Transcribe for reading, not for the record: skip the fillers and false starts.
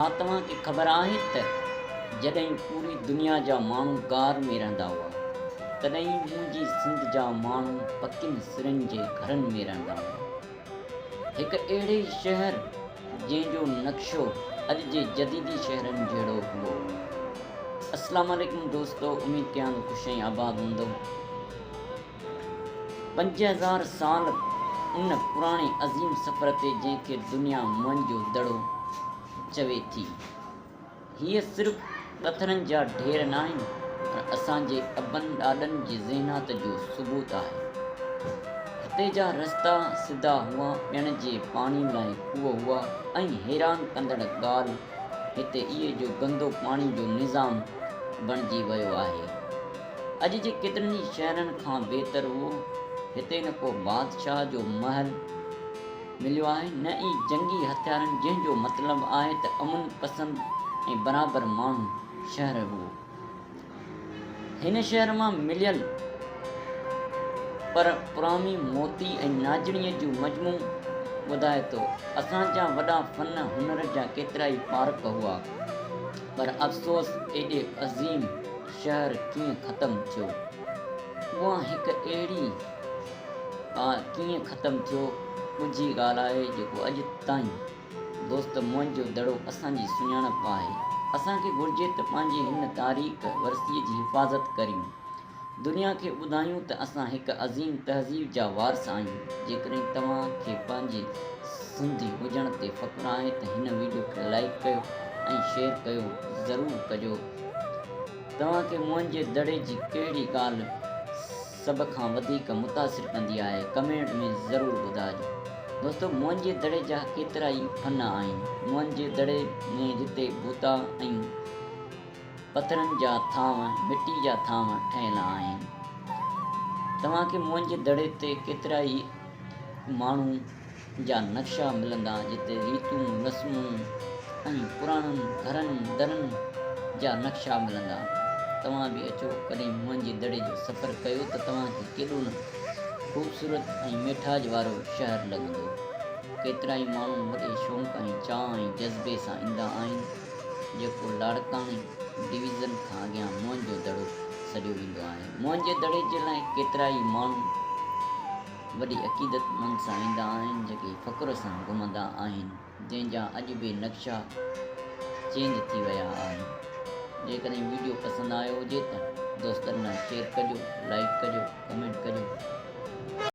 ڇا توهان کي خبر آهي ته جڏهن پوري دنيا جا ماڻهو غار ۾ رهندا هئا، تڏهن منهنجي سنڌ جا ماڻهو پڪين سرن جي گهرن ۾ رهندا هئا. هڪ اهڙي شهر جنهن جو نقشو اڄ جي جديدي شهرن جهڙو هئو. اسلام عليڪم دوستو اميد ڪيان ٿو خوش ۽ آباد هوندؤ. 5000 سال ان پراڻي عظيم سفر تي جنهن کي دنيا موئن جو دڙو چوي ٿي. هيء صرف پٿرن جا ڍير ناهن پر اسان جي ابن ڏاڏن جي ذهنات جو ثبوت آهي. هتي جا رستا سڌا هئا، پيئڻ جي پاڻي لاء کوهه هئا ۽ حيران ڪندڙ ڳالهه هتي اهي جو گندو پاڻي جو نظام بڻجي ويو آهي. اڄ جي ڪيترن ئي شهرن کان بهتر هو. هتي نه ڪو بادشاهه جو محل مليو آهي، نه ئي جنگي هٿيارن جنهن جو مطلب آهي ته امن پسند ۽ برابر ماڻهو شهر هو. هن شهر مان مليل پر پرامي موتي ۽ ناجڻيء جو مجموعو ٻڌائي ٿو. اسان جا وڏا فن هنر جا ڪيترائي پارڪ هئا، پر افسوس ايڏي عظيم شهر ڪيئن ختم ٿيو؟ اها هڪ اهڙي ڪيئن ختم ٿيو ڳجهي ڳالهه آهي جيڪو اڄ تائين دوست موئن جو دڙو اسان جي سڃاڻپ آهي. اسان کي گهرجي ته پنهنجي هن تاريخ ورثي جي حفاظت ڪريون. دنيا کي ٻڌايون ته اسان هڪ عظيم تهذيب جا وارث آهيون. جيڪڏهن توهان کي پنهنجي سنڌي هجڻ تي فخر آهي ته هن ويڊيو کي لائيڪ ڪيو ۽ شيئر ڪيو ضرور ڪجو. توهان کي موئن جي دڙي جي ڪهڙي ڳالهه سڀ کان وڌيڪ متاثر ڪندي آهي ڪمينٽ ۾ ضرور ٻڌاجو. دوستو موئن جي دڙي جا ڪيترا ئي فن آهن. موئن جي دڙي ۾ جتي بوتا ۽ پٿرن جا ٿانو مٽي جا ٿانو ٺهيل آهن. توهان کي موئن جي دڙي تي ڪيترائي ماڻهو جا نقشا ملندا جتي ريتون رسمون ۽ پراڻن گهرن درن جا نقشا ملندا. توهان به اچو ڪڏهن موئن جي دڙي جو سفر ڪيو ته توهان کي ڪيڏو نه خوبصورت ۽ ميٺاج وارو شهر لڳندو. ڪيترائي ماڻهو وڏي شوق ۽ چاهه ۽ جذبي سان ايندا آهن جيڪو لاڙڪاڻي ڊويزن کان اڳيان موئن جو دڙو سڏيو ويندو آهي. موئن جي دڙي جي لاء ڪيترائي ماڻهو وڏي عقيدتمند سان ايندا آهن جيڪي فخر سان گهمندا آهن جنهن جا اڄ به نقشا چينج ٿي ويا آهن جيڪڏهن ويڊيو پسند آيو هجي ته دوستن ڏانهن شيئر ڪجو لائيڪ ڪجو ڪمينٽ ڪجو.